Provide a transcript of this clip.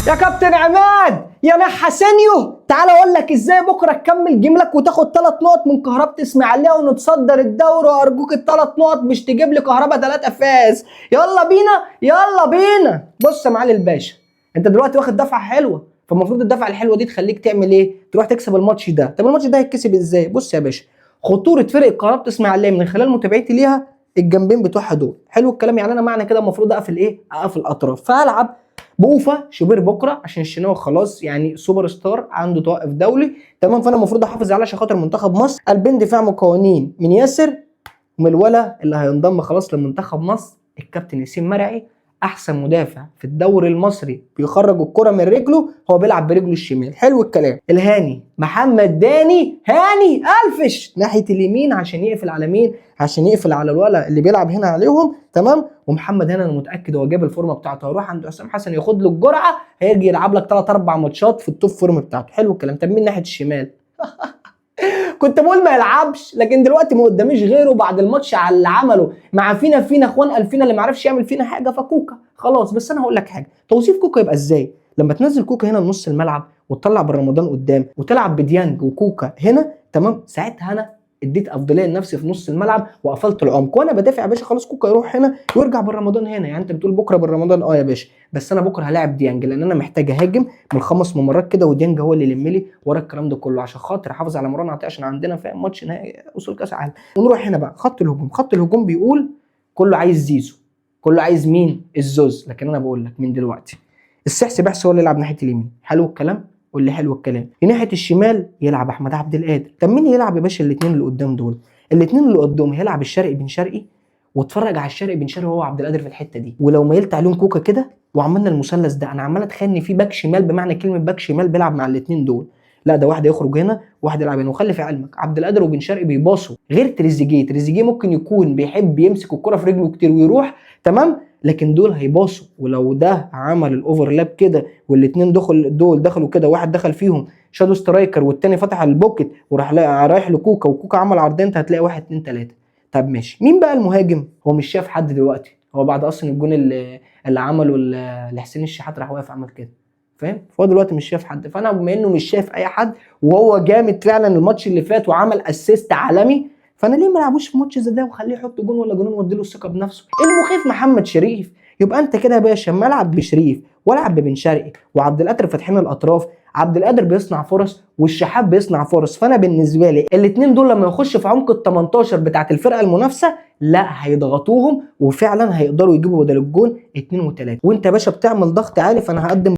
يا كابتن عماد يا نحاسينيو، تعال اقول لك ازاي بكره تكمل جملك وتاخد 3 نقط من كهربة اسماعيليه ونتصدر الدوري. وارجوك ال3 نقط مش تجيب لي كهربا 3 فاز. يلا بينا يلا بينا. بص يا معالي الباشا، انت دلوقتي واخد دفعه حلوة، فالمفروض الدفعة الحلوة دي تخليك تعمل ايه؟ تروح تكسب الماتش ده. طب الماتش ده هيتكسب ازاي؟ بص يا باشا، خطورة فرقه كهربة اسماعيليه من خلال متابعتي ليها الجنبين بتوعها دول. حلو الكلام، يعني انا معنى كده المفروض اقفل ايه؟ اقفل الاطراف. فهلعب بوفا شوبير بكره عشان الشناوي خلاص يعني سوبر ستار عنده توقف دولي، تمام؟ فانا المفروض احافظ عليه عشان خاطر منتخب مصر. قلبين دفاع مكونين من ياسر ومن الولا اللي هينضم خلاص لمنتخب مصر، الكابتن ياسين مرعي، احسن مدافع في الدوري المصري، بيخرج الكرة من رجله، هو بيلعب برجله الشمال. حلو الكلام. الهاني محمد داني هاني الفش ناحية اليمين عشان يقفل على مين؟ عشان يقفل على الولا اللي بيلعب هنا عليهم، تمام؟ ومحمد هنا انا متاكد هو جاب الفورمة بتاعته، هيروح عند حسام حسن ياخد له الجرعة، هيجي يلعب لك 3 4 ماتشات في ال top form بتاعته. حلو الكلام. طب مين ناحية الشمال؟ كنت بقول ما يلعبش، لكن دلوقتي ما قداميش غيره بعد الماتش على اللي عمله مع فينا اخوان الفينا اللي ما عرفش يعمل فينا حاجة. فكوكا خلاص. بس انا هقول لك حاجة، توظيف كوكا يبقى ازاي؟ لما تنزل كوكا هنا لنص الملعب وتطلع بالرمضان قدام وتلعب بديانج وكوكا هنا، تمام؟ ساعتها انا اديت افضلية لنفسي في نص الملعب وقفلت العمق وانا بدافع يا باشا. خلاص كوكا يروح هنا ويرجع بالرمضان هنا. يعني انت بتقول بكره بالرمضان، اه يا باشا، بس انا بكره هلاعب ديانج لان انا محتاج اهاجم من 5 ممرات كده، وديانج هو اللي يلم لي ورا الكلام ده كله عشان خاطر احافظ على مروان عطية، عشان عندنا فاهم ماتش نهائي وصول كاس عالم. ونروح هنا بقى خط الهجوم. خط الهجوم بيقول كله عايز زيزو، كله عايز مين؟ الزوز. لكن انا بقول لك من دلوقتي السحس بحس هو اللي يلعب ناحية اليمين. حلو الكلام واللي حلو الكلام. ناحية الشمال يلعب احمد عبد القادر. طب مين يلعب يا باشا؟ الاثنين اللي قدام دول، الاثنين اللي قدام هيلعب الشرقي بن شرقي، واتفرج على الشرقي بن شرقي وهو عبد القادر في الحتة دي. ولو ميلت عليهم كوكا كده وعملنا المثلث ده، انا عمال اتخيل ان في باك شمال بمعنى كلمة باك شمال بيلعب مع الاثنين دول. لا ده واحد يخرج هنا وواحد يلعب هنا. وخلي في علمك عبد القادر وبن شرقي بيباصوا غير تريزيجيه. تريزيجيه ممكن يكون بيحب يمسك الكره في رجله كتير ويروح، تمام؟ لكن دول هيباصوا، ولو ده عمل ال overlap كده والاثنين دول دخلوا كده، واحد دخل فيهم shadow striker والتاني فتح ال pocket وراح رايح لكوكا، وكوكا عمل عرضين، انت هتلاقي 1 2 3. طب ماشي، مين بقى المهاجم؟ هو مش شاف حد دلوقتي، هو بعد اصلا الجون اللي عمله لحسين الشحات راح واقف عمل كده، فاهم؟ فهو دلوقتي مش شايف حد. فانا بما انه مش شايف اي حد وهو جامد فعلا الماتش اللي فات وعمل assist عالمي، فانا ليه ما العبوش في ماتش زي ده وخليه يحط جون ولا جونين واديله الثقة بنفسه؟ المخيف محمد شريف. يبقى انت كده يا باشا اما العب بشريف والعب ببن شرقي وعبد القادر فاتحين الاطراف، عبد القادر بيصنع فرص والشحات بيصنع فرص. فانا بالنسبة لي الاثنين دول لما يخش في عمق ال 18 بتاعت الفرقة المنافسة، لا هيضغطوهم وفعلا هيقدروا يجيبوا بدل الجون 2 و3. وانت يا باشا بتعمل ضغط عالي، فانا هقدم